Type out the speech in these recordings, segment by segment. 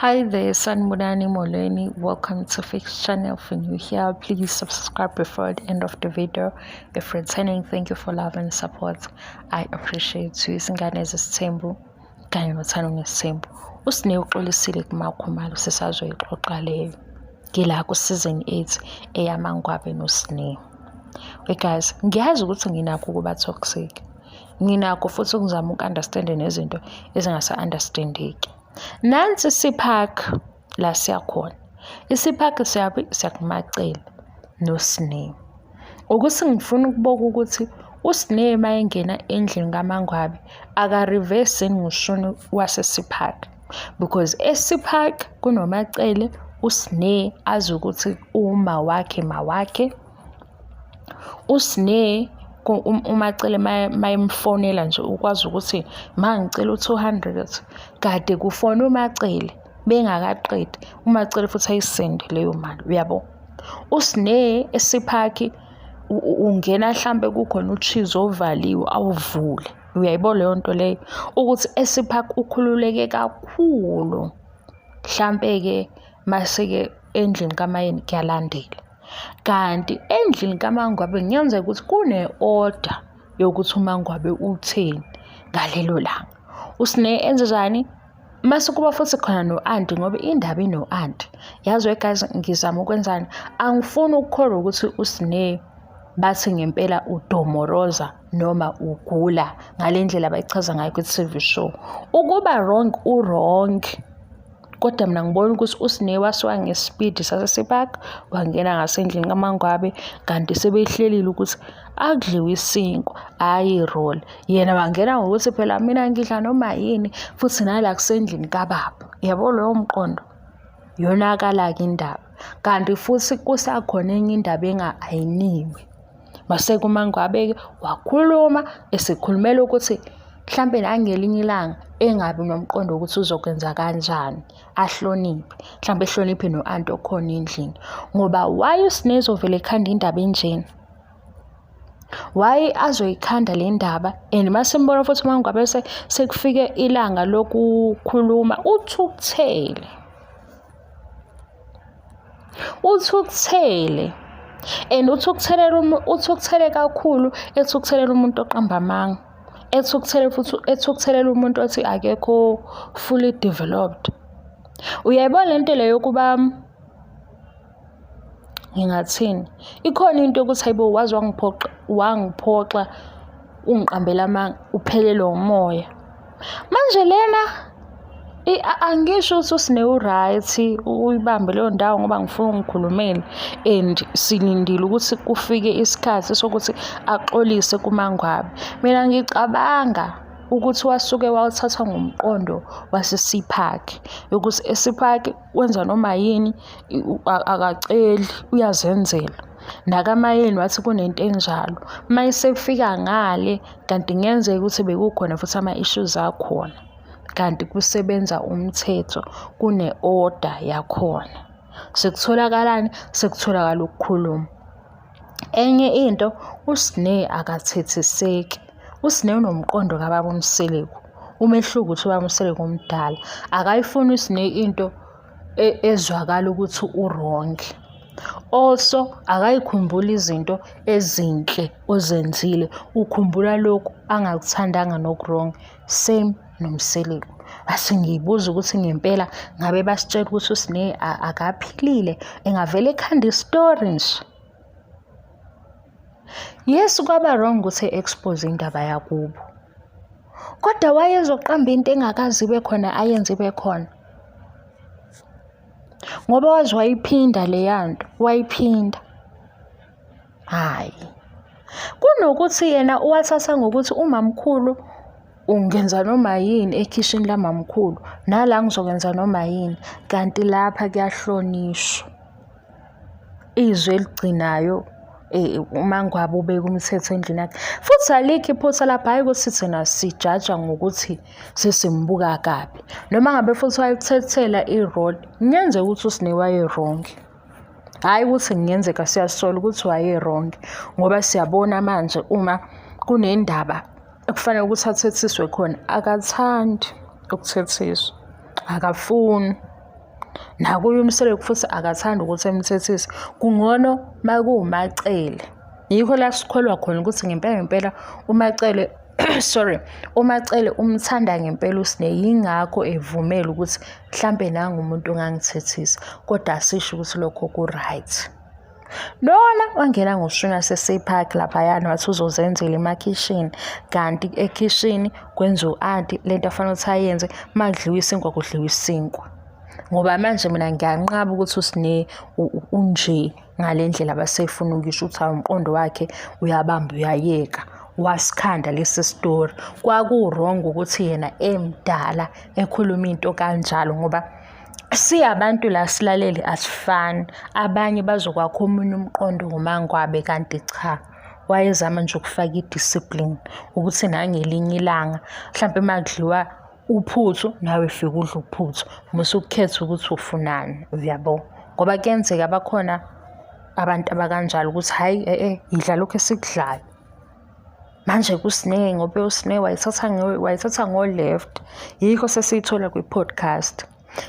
Hi there, Sanibonani Molweni. Welcome to Fix Channel. If you're new here, please subscribe before the end of the video. If returning, thank you for love and support. I appreciate you. Izingane zesithembu kanye nothando ngesithembu. USne uxolisile kuMakhumalo sisazoyixoxa leyo. Ngila ku-season 8 eyaMangwabe noSne. We guys, ngiyazi ukuthi nginakho ukuba toxic. Nginakho futhi ukuzama uku-understand nezinto ezingasa-understandeki. Nansi isiphakhi la siyakhona. Isiphakhi siyaphi? SiyakuMaCele noSne. Ukuthi ngifuna ukubuka ukuthi uSne uma engena endlini kaMangwabe akarivesi yini ngoshuni wasesiphakhi because esiphakhi kunoMaCele, uSne azi ukuthi uma wakhe mawakhe. USne uMaCele mayemfonela nje ukwazi ukuthi ma ngicela u-200 kade kufona uMaCele bengakaqedi uMaCele futhi ayisende leyo mali uyabo. USne esiphakhi ungena hlampe kukhona utshizi ovaliwe awuvule uyayibona leyo nto leyo ukuthi esiphakhi ukhululeke kakhulu hlampe-ke mase-ke endlini kaMayeni kuyalandela. Kanti endlini kaMangwabe kungenzeka ukuthi kune-order yokuthi uMangwabe utheni ngalelo langa. USne enze njani? Mase kuba futhi khona no-anti ngoba indaba ino-anti. Yazi we guys ngizama ukwenzani? Angifuni ukukholwa ukuthi uSne bathi ngempela udomoroza noma ugula ngale ndlela abayichaza ngayo kwi-TV show. Ukuba wrong u-wrong. Kodwa mina ngibona ukuthi uSne wasuka ngesipidi saseSipark wangena ngasendlini kaMangwabe kanti sebehlelile ukuthi akudliwe isinkwa hhayi i-roll. Yena wangena ngokuthi phela mina ngidla noma yini futhi nala kusendlini kababa. Yabo lowo mqondo? Yonakala-ke indaba. Kanti futhi kusakhona enye indaba enga-ayiniwe. Mase kuMangwabe-ke wakhuluma esekhulumela ukuthi mhlampe nangelinye ilanga engabi nomqondo wokuthi uzokwenza kanjani ahloniphe mhlampe ehloniphe no-anti okhona endlini ngoba why uSne ezovele ekhanda indaba enjena why azoyikhanda le ndaba and masimbona futhi uma ngabe sekufike ilanga lokukhuluma uthukuthele Uthukuthele and uthukuthelele uthukuthele kakhulu ethukuthelela umuntu oqamba amanga. Ethukuthele futhi ethukuthelela umuntu othi akekho fully developed. Uyayibona le nto le yokuba ngingathini? Ikhona into yokuthi hayibo waze wangiphoxa wangiphoxa ungiqambela amanga uphelelwe umoya. Manje lena angisho ukuthi uSne u-right uyibambe leyo ndawo ngoba ngifuna ungikhulumele and silindile ukuthi kufike isikhathi sokuthi axolise kuMangwabe. Mina ngicabanga ukuthi wasuke wawuthatha ngomqondo waseSea ukuthi eSea wenza noma yini akaceli uyazenzela. NakaMayeni wathi kunento enjalo. Uma esefika ngale kanti kungenzeka ukuthi bekukhona futhi ama-issues akhona kanti kusebenza umthetho kune-order yakhona. Sekutholakalani? Sekutholakala ukukhuluma. Enye into uSne akathethiseki. USne unomqondo kababa uMseleku. Umehluko ukuthi ubaba uMseleku omdala. Akayifuni uSne into ezwakala ukuthi u-wrong. Also akayikhumbuli izinto ezinhle ozenzile, ukhumbula lokhu angakuthandanga noku-wrong. Same noMseleku. Base ngiyibuza ukuthi ngempela ngabe basitshela ukuthi uSne akaphilile, engavele ekhanda isitori nje. Yes, kwaba wrong ukuthi e-expose indaba yakubo. Kodwa wayezoqamba into engakaze ibe khona ayenze ibe khona. Ngoba waze wayiphinda leya nto, wayiphinda. Hhayi. Kunokuthi yena uwathatha ngokuthi umamkhulu ungenza noma yini ekhishini lamamkhulu, nala ngizokwenza noma yini, kanti lapha kuyahlonishwa. Izwi eligcinayo uMangwabe ubeka umthetho endlini yakhe. Futhi alikho iphutha lapha, hhayi ukuthi thina sijaja ngokuthi sesimbuka kabi. Noma ngabe futhi wayekuthethela i-role, kungenzeka ukuthi uSne waye-wrong. Hhayi ukuthi kungenzeka siyasola ukuthi waye-wrong ngoba siyabona manje uma kunendaba ekufanele ukuthi athethiswe khona, akathandi ukuthethiswa, akafuni. Nakuye uMseleku futhi akathandi ukuthi emthethise. Kungcono makuwuMaCele. Yikho la sikholwa khona ukuthi ngempela ngempela uMaCele sorry, uMaCele umthanda ngempela uSne, yingakho evumela ukuthi mhlampe nangu umuntu ongangithethisa, kodwa asisho ukuthi lokho ku-right. Lona wangena ngoshuni waseSea laphayana wathi uzozenzela emakhishini kanti ekhishini kwenza u-anti lento afanele ukuthi ayenze uma kudliwa isinkwa kudliwa isinkwa. Ngoba manje mina ngiyanqaba ukuthi uSne unje ngale ndlela abasefuna ukuyisho ukuthi hawu umqondo wakhe uyabamba uyayeka wasikhanda lesi sitori. Kwaku-wrong ukuthi yena emdala ekhuluma into kanjalo ngoba Siyabantu la silalele asifani, abanye bazokwakha omunye umqondo ngoMangwabe kanti cha, wayezama nje ukufaka i-discipline ukuthi nangelinye ilanga mhlampe uma kudliwa uphuthu nawe fika udle uphuthu, musa ukukhetha ukuthi ufunani, uyabo? Ngoba kuyenzeka bakhona abantu abakanjalo ukuthi hhayi e-e yidla lokhu esikudlayo. Manje kuSne ngoba uSne wayithatha wayithatha ngo-left, yikho sesiyithola kwi-podcast.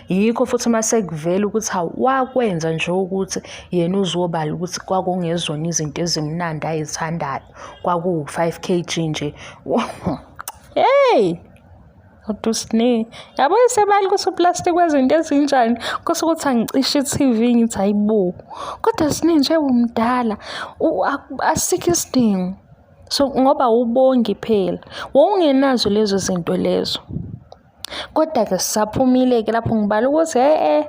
Yikho futhi uma sekuvela ukuthi hawu wakwenza nje ukuthi yena uzobala ukuthi kwakungezona izinto ezimnandi ayithandayo, kwakuwu-five K_G nje. Hey! Kodwa uSne, yabo esebala ukuthi uplastic wezinto ezinjani, kose ukuthi angicishe i-TV ngithi hayi bo. Kodwa Sne nje umdala, asikho isidingo. So ngoba awubongi phela, wawungenazo lezo zinto lezo. Kodwa-ke sisaphumile-ke lapho ngibala ukuthi e-e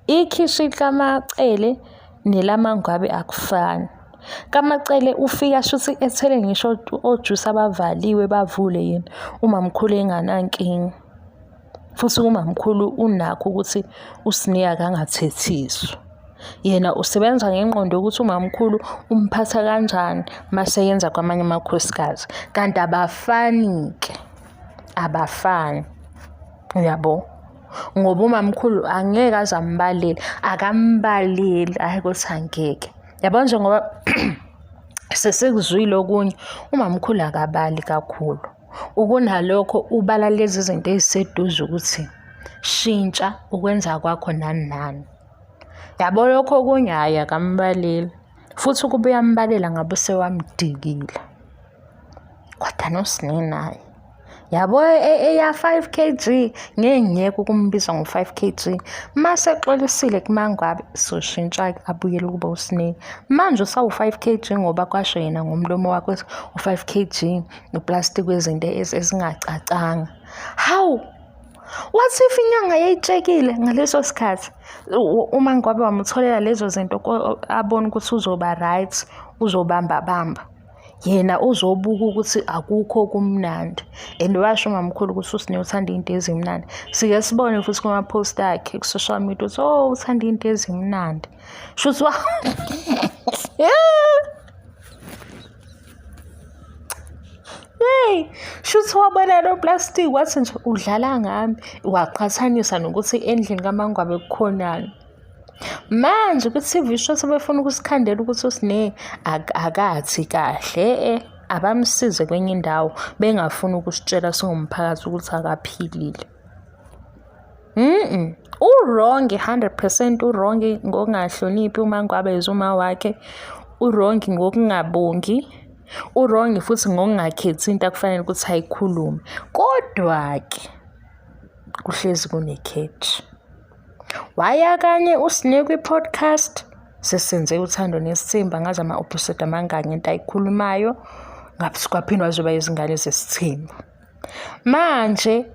ikhishi likaMaCele nelamaNgwabe akufani. KaMaCele ufika shuthi ethele ngisho ojusi abavaliwe bavule yena umamkhulu enganankinga. Futhi umamkhulu unakho ukuthi uSne akangathethiswa. Yena usebenza ngengqondo yokuthi umamkhulu umphatha kanjani mase yenza kwamanye amakhosikazi. Kanti abafani-ke, abafani, uyabo? Ngoba umamkhulu angeke aze ambalele, akambaleli, hhayi ukuthi angeke. Yabo nje ngoba sesikuzwile okunye, umamkhulu akabali kakhulu. Ukunalokho ubala lezi zinto eziseduze ukuthi shintsha ukwenza kwakho nani nani. Yabo lokho okunye hhayi akambaleli. Futhi ukube uyambalela ngabe usewamdikile. Kodwa noSne naye. Yabo eya-5 kg ngeke ngiyeke ukumbiza ngo-5 kg. Mase exolisile kuMangwabe soshintsha-ke abuyele ukuba uSne. Manje usawu-5 kg ngoba kwasho yena ngomlomo wakhe ukuthi u-5 kg noplastic wezinto ezingacacanga. Hawu! What if inyanga yayitshekile ngaleso sikhathi uma ngabe wamutholela lezo zinto abone ukuthi uzoba right uzobamba bamba. Yena uzobuka ukuthi akukho okumnandi and washo umamkhulu ukuthi uSne uthanda iy'nto ezimnandi. Sike sibone futhi kuma-post akhe ku-social media ukuthi oh uthanda iy'nto ezimnandi. Shuthi Hey, shuthi wabona lo plastic wathi nje udlala ngami waqhathanisa nokuthi endlini kaMangwabe kukhonani. Manje kwi-T_V show sebefuna ukusikhandela ukuthi uSne akathi kahle e abamsize kwenye indawo bengafuni ukusitshela singumphakathi ukuthi akaphilile. U-wrong 100% u-wrong ngokungahloniphi uMangwabe as uma wakhe, u-wrong ngokungabongi, u-wrong futhi ngokungakhethi into akufanele ukuthi ayikhulume. Kodwa-ke kuhlezi kune-catch. Waya kanye uSne kwi-podcast sesenze uthando nesithembu angazi ama-episode amangaki ngento ayikhulumayo kwaphinde wazoba izingane zesithembu. Manje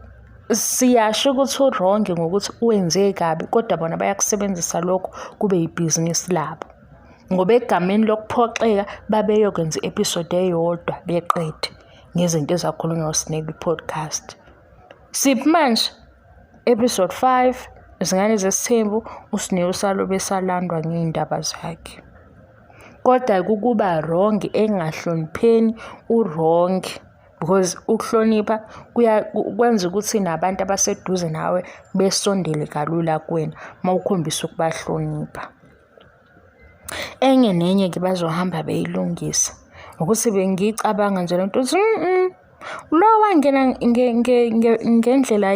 siyasho ukuthi u-wrong ngokuthi wenze kabi kodwa bona bayakusebenzisa lokho kube yibhizinisi labo. Ngoba egameni lokuphoxeka babeyokwenza i-episode eyodwa beqede ngezinto ezakhulunywa uSne kwi-podcast. Siphi manje? Episode 5, Izingane zesithembu, uSne usalobe esalandwa ngey'ndaba zakhe. Kodwa kukuba wrong engahlonipheni u-wrong because ukuhlonipha kwenza ukuthi nabantu abaseduze nawe besondele kalula kuwena uma ukhombisa ukubahlonipha. Enye nenye-ke bazohamba beyilungisa. Ukuthi bengiyicabanga nje lento ukuthi lo wangena ngendlela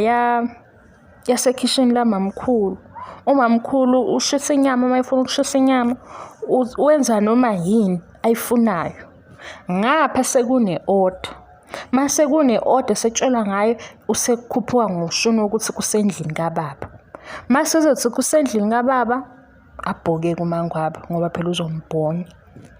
yasekhishini lamamkhulu. Umamkhulu ushisa inyama uma efuna ukushisa inyama, wenza noma yini ayifunayo. Ngapha sekune-order. Mase kune-order setshelwa ngayo usekukhuphuka ngoshuni wokuthi kusendlini kababa. Mase ezothi kusendlini kababa abhoke kuMangwabe ngoba phela uzombhonya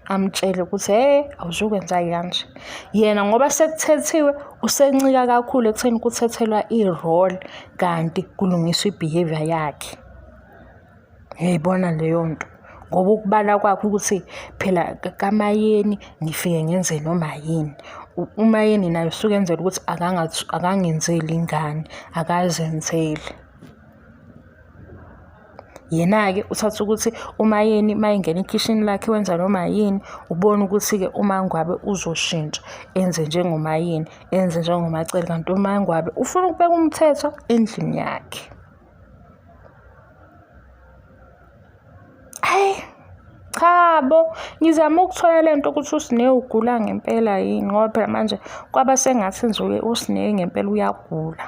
amtshele ukuthi hey awuzukwenza kanje. Yena ngoba sekuthethiwe usencika kakhulu ekutheni kuthethelwa i-role kanti kulungiswa i-behaviour yakhe. Uyayibona leyo nto? Ngoba ukubala kwakhe ukuthi phela kaMayeni ngifike ngenze noma yini. UMayeni naye usuke enzela ukuthi akangenzeli ingane, akazenzeli. Yena-ke uthatha ukuthi uMayeni uma engena ekhishini lakhe wenza noma yini, ubona ukuthi-ke uMangwabe uzoshintsha enze njengoMayeni, enze njengoMaCele, kanti uMangwabe ufuna ukubeka umthetho endlini yakhe. Hhayi, cha bo, ngizama ukuthola le nto ukuthi uSne ugula ngempela yini ngoba phela manje kwaba sengathi nje uSne ngempela uyagula.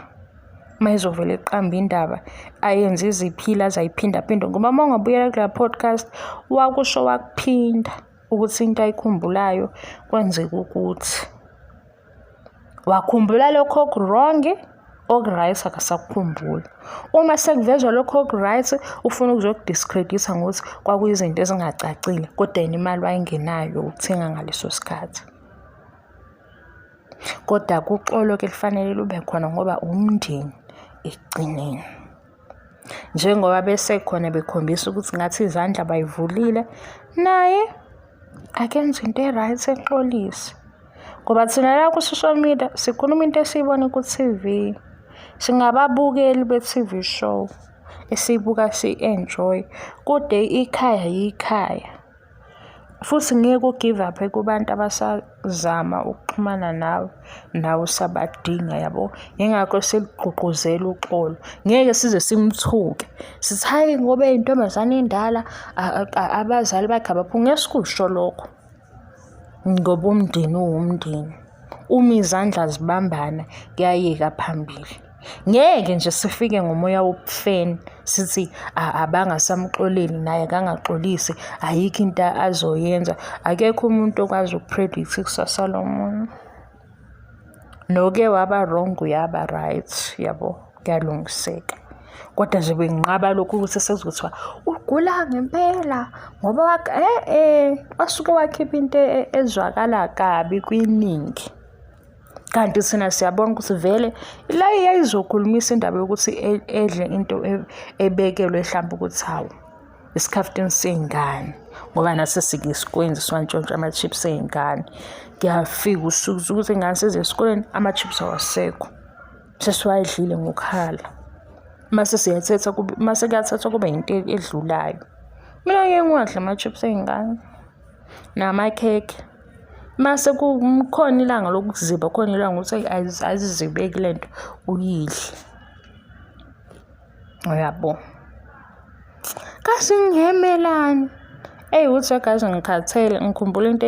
Uma ezovele eqamba indaba ayenze iziphila aze ayiphindaphinde ngoba uma ungabuyela kuleya podcast wakusho wakuphinda ukuthi into ayikhumbulayo kwenzeka ukuthi. Wakhumbula lokho oku-wrong, oku-right akasakukhumbuli. Uma sekuvezwa lokho oku-right, ufuna ukuzokudiscreditha ngokuthi kwakuyizinto ezingacacile kodwa yena imali wayengenayo yokuthenga ngaleso sikhathi. Kodwa kuxolo-ke lufanele lube khona ngoba umndeni ekugcineni. Njengoba besekhona bekhombisa ukuthi ngathi izandla bayivulile, naye akenze into e-right exolise. Ngoba thina la ku-social media sikhuluma into esiyibona ku-T_V. Singababukeli be-T_V show esiyibuka si-enjoy-e, kodwa ikhaya yikhaya. Futhi ngeke u-give up-e kubantu abasazama ukuxhumana nawe, nawe usabadinga yabo. Yingakho silugqugquzela uxolo. Ngeke size simthuke sithi hhayi ngoba eyintombazane endala abazali bakhe abaphumi, ngeke sikusho lokho ngoba umndeni uwumndeni. Uma izandla zibambana kuyayeka phambili. Ngeke nje sifike ngomoya wobufeni sithi abangasamxoleli naye akangaxolisi ayikho into azoyenza. Akekho umuntu okwazi uku-predict ikusasa lomunye. Noke waba wrong uyaba right yabo, kuyalungiseka. Kodwa nje benginqaba lokhu ukuthi sekuzothiwa ugula ngempela ngoba wasuke wakhipha into ezwakala kabi kwiningi. Kanti thina siyabona ukuthi vele la yayizokhulumisa indaba yokuthi edle into ebekelwe hlampe ukuthi hawu isikhaftini sey'ngane ngoba nase sike sikwenze siwantshontshe ama-chips ey'ngane. Kuyafika usuku ukuthi iy'ngane seziya esikoleni ama-chips awasekho sesiwadlile ngokukhala. Mase siyathetha mase kuyathathwa kube into edlulayo. Mina ngeke ngiwadle ama-chips ey'ngane namakhekhe. Mase kukhona ilanga lokuziba khona ilanga ukuthi ayizibeki le nto uyidle. Uyabo? Kasingihemelani. Eyi uthi guys ngikhathele ngikhumbula into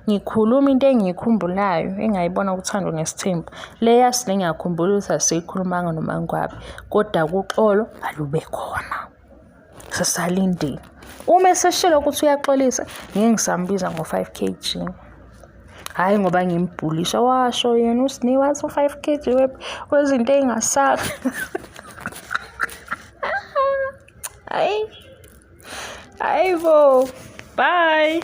ngikhuluma into engiyikhumbulayo engayibona kuThando Nesithembu. Le yasine ngiyakhumbula ukuthi asiyikhulumanga noMangwabe kodwa kuxolo alube khona. Sisalindile. Uma eseshilo ukuthi uyaxolisa ngeke ngisambiza ngo-five K_G. Hhayi ngoba ngimbhulisha washo yena uSne wathi u-five K_G wezinto ey'ngasakhi. Hhayi, hhayi bo, bye.